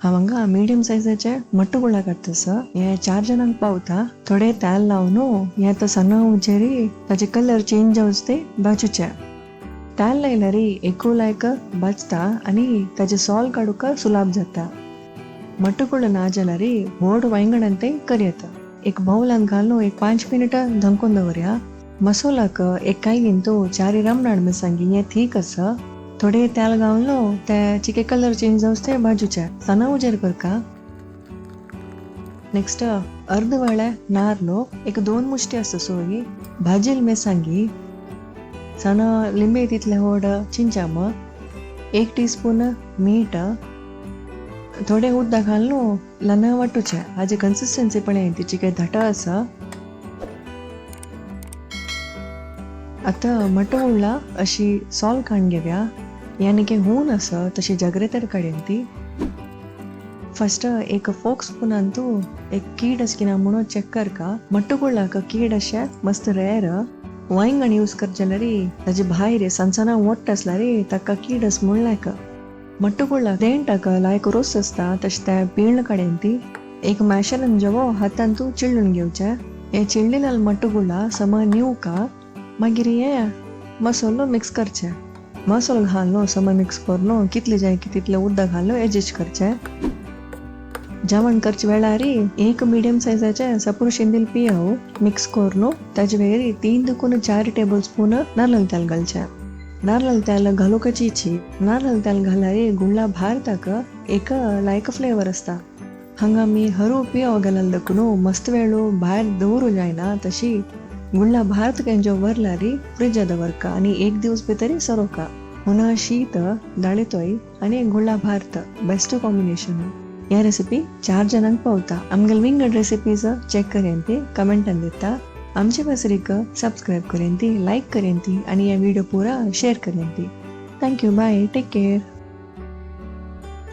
हांव हांगा मिडियम सायजाचे मट्टुगुळा काडटा. हे 4 जणांक पावता. थोडे तेल लावन हे आतां सना उचेरी ताचे कलर चेंज जावचे ते भाजूचे. तेल लायल्यार एकू लायक भाजता आनी ताचे सॉल काडूंक सुलाभ जाता. मट्टुगुळ ना जाल्यार व्हड वांयगणान ते करयता. एक बावलान घालून एक 5 मिनटां धंकून दवरया. मसोलाक एक कायलीन तो 4 रामनाड मिरसांगी हें थीक आसा. थोडे तेल घालून ते चिके कलर चेंज जावचे ते भाजूचे. सना उजेर करका. नेक्स्ट अर्द वेळे नारलो एक 2 मुश्टी आसता सोय, भाजील मिरसांगी, सणा लिंबे तितले व्हड चिंचाम, 1 टीस्पून मीठ, थोडे उदक घालून ल्हान वांटूचे. हाजी कन्सिस्टन्सी पळय ती चिके घट आसा. आतां मटवुळा अशी सॉल काडून घेवया. यानी की हून आसा तशी जाग्रतेर काडून ती. फस्ट एक फोक स्पूनान तूं एक कीड आसा की ना म्हणून चॅक करका. मट्टुगुळाक कीड अशें मस्त रेर. वांयगण यूज करचें जाल्यार ताजे भायर सनसना वट्ट आसल्यार ताका कीड आसा म्हूण लायक. मट्टुगुळा देंटाक लायक रोस आसता तशें तें पिळण काडून ती एक मॅशरान जेवो हातान तूं चिळून घेवचें. हें चिळ्ळेलें मट्टुगुळा समा निवका. मागीर हें मसालो मिक्स करचें. मसालो घालून समा मिक्स करून कितले जाय की तितलें उदक घालून एडजस्ट करचें. जेवण करचे वेळार एक मिडियम सायजाचें सपूर शिंदील पियाव मिक्स करून ताजे वयर 3 देखून 4 टेबल स्पून नारळ तेल घालचें. नारळ तेल घालूंकच इची. नारळ तेल घाल्यार गुळा भारताक एक लायक फ्लेवर आसता. हांगा आमी हरू पियाव घालून देखून मस्त वेळो भायर दवरूं जायना तशी गुळा भारत केंजो वरलारी फ्रिजा दवरका आनी एक दिवस भितर सरोका. हुना शीत दाळेतोय आनी गुळा भारत बेस्ट कॉम्बिनेशन. ह्या रेसिपी 4 जणांक पावता. आमगेले विंगड रेसिपीज चॅक करेन ती कमेंटान दिता. आमचे बसरीक सबस्क्रायब करेन ती, लायक करेन ती आनी ह्या व्हिडिओ पुरा शेअर करेन ती. Thank you, bye, take care.